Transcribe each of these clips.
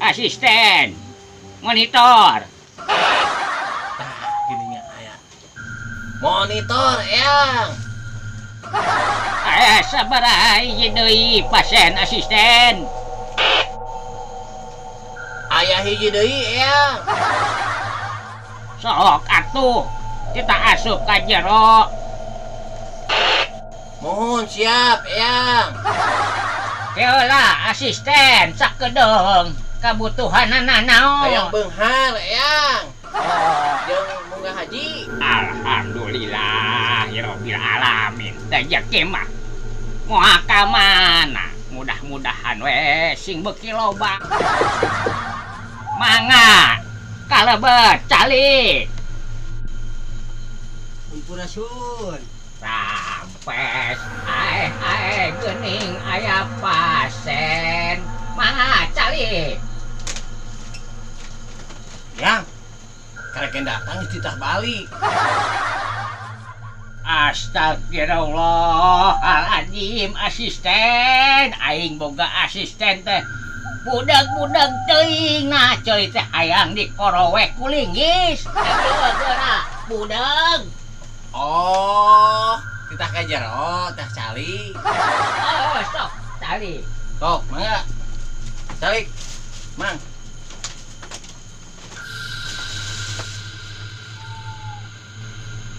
Asisten. Monitor. Tah, gininya aya. Monitor, Eyang. Aya sabaraha hiji deui pasien, asisten? Aya hiji deui, Eyang. Sok atuh. Kita asup ka jero. Mohon siap, Eyang. Keula asisten sakedeung kabutuhanana naon? Hayang beunghar, Eyang. Oh. Jeung munggah haji. Alhamdulillah ya rabbil alamin. Rezeki mah moal ka mana? Mudah-mudahan we sing beuki loba. Mangga kalebet calik. Sampurasun. Rampes ae ae geuning aya pasien. Mangga calik. Yang karek datang dititah balik. Astagfirullahaladzim, asisten. Aing boga asisten teh budak-budak teuing. Nah ceuli teh hayang dikorowek ku linggis. Geura budak. Oh, titah ka jero, tah calik. Oh, sok calik. Sok, mangga. Calik. Mang.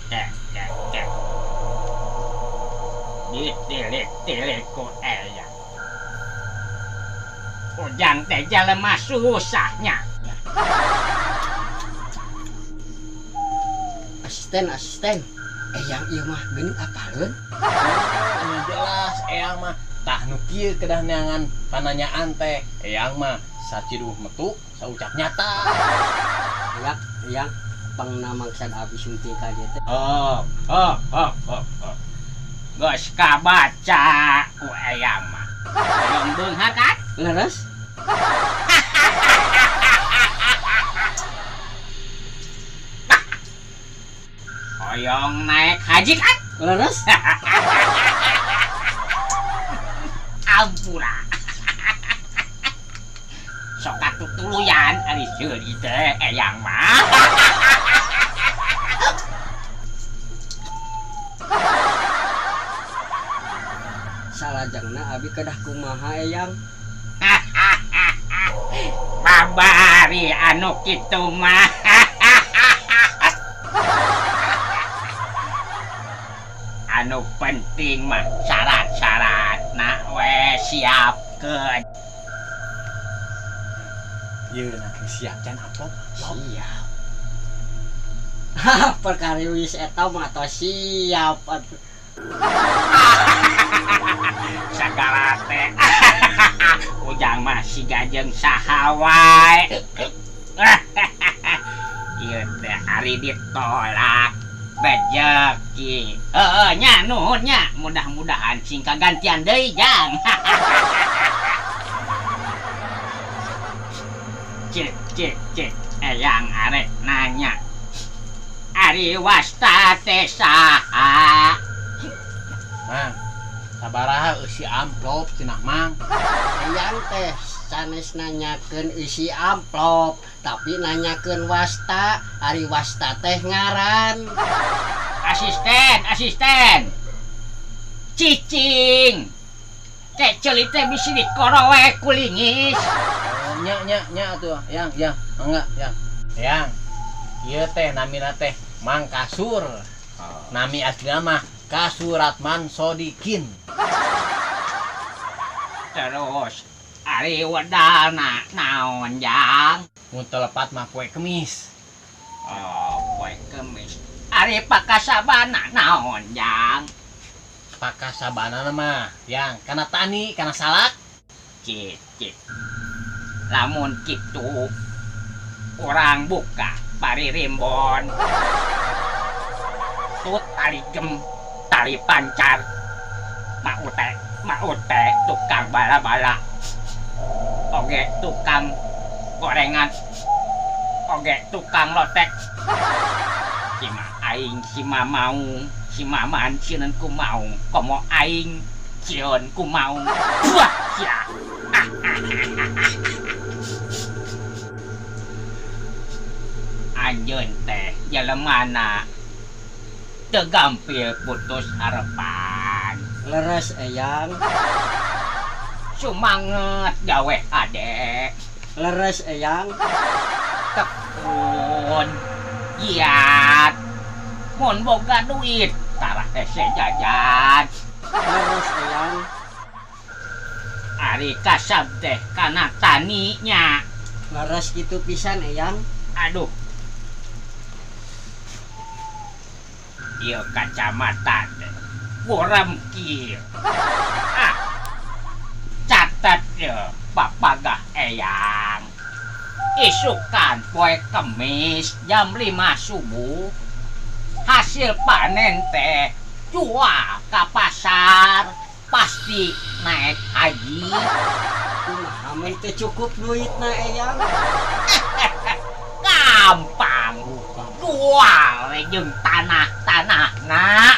Cek, cek, cek. Ditilik-tilik ku eyang. Ujang teh jelema susahnya. Asisten, asisten. Eyang ieu mah geuning apaleun? Oh, ini jelas eyang mah. Tah nu kieu kedah neangan pananyaan teh. Eyang mah saciduh metu saucap nyata. Eyang, eyang pangna maksad abi sunting ka dieu teh. Oh, oh, oh, oh, oh. Geus kabaca ku eyang mah. Hoyong beunghar kan? Leres? Hoyong naik haji kan? Leres? Ampura. Sok atuh tuluyan ari seuri teh eyang mah. Salajengna abi kedah kumaha eyang? Babari anu kitu mah. Anu penting mah syarat-syarat na we siapkeun. Ieu na siap can amplop. Siap. Perkara wis eta mah tos siap atuh. Sagala teh. Ujang mah siga jeung saha wae. Ieu teh ari ditolak rejeki. Heeh nya nuhun nya, mudah-mudahan sing kagantian deui jang. Cek cek cek eyang arek nanya. Ari wasta teh saha? Mang, sabaraha eusi amplop cenah Mang? Eyang teh sanes nanyakeun eusi amplop, tapi nanyakeun wasta. Ari wasta teh ngaran. Asisten, asisten. Cicing. Cek ceuli teh bisi dikorowek ku lingis. Oh, nya nya nya atuh, yang yang mangga yang. Yang ieu teh namina teh Mang Kasur. Oh. Nami aslina mah Kasuratman Sodikin. Terus ari wedalna naon jang? Mun teu lepat mah poe Kemis. Oh, poe Kemis. Ari pakasabana naon jang? Pakasabana mah yang kana tani, kana salak. Cik, cik. Lamun kitu urang buka paririmbon. Tut tali gem, tali pancar. Maute, maute tukang bala-bala. Oge tukang gorengan. Oge tukang lotek. Sima aing sima mau, si maman sieun ku mau, komo aing sieun ku mau. Wah, sia. Anjeun teh jelemana teu gampil putus harapan. Leres, Eyang. Sumanget gawe hade. Leres, Eyang. Tekun, giat, mun boga duit tara hese jajan. Leres, Eyang. Ari kasab teh kana tani nya. Leres kitu pisan, Eyang. Aduh, ieu kacamata teh buram kieu. Ah, catat ye papagah Eyang, isukan poe Kemis jam 5 subuh hasil panen teh jual ke pasar, pasti naik haji. Kumaha mun teu cukup duitna, Eyang? Gampang, jual we jeung tanah-tanahna.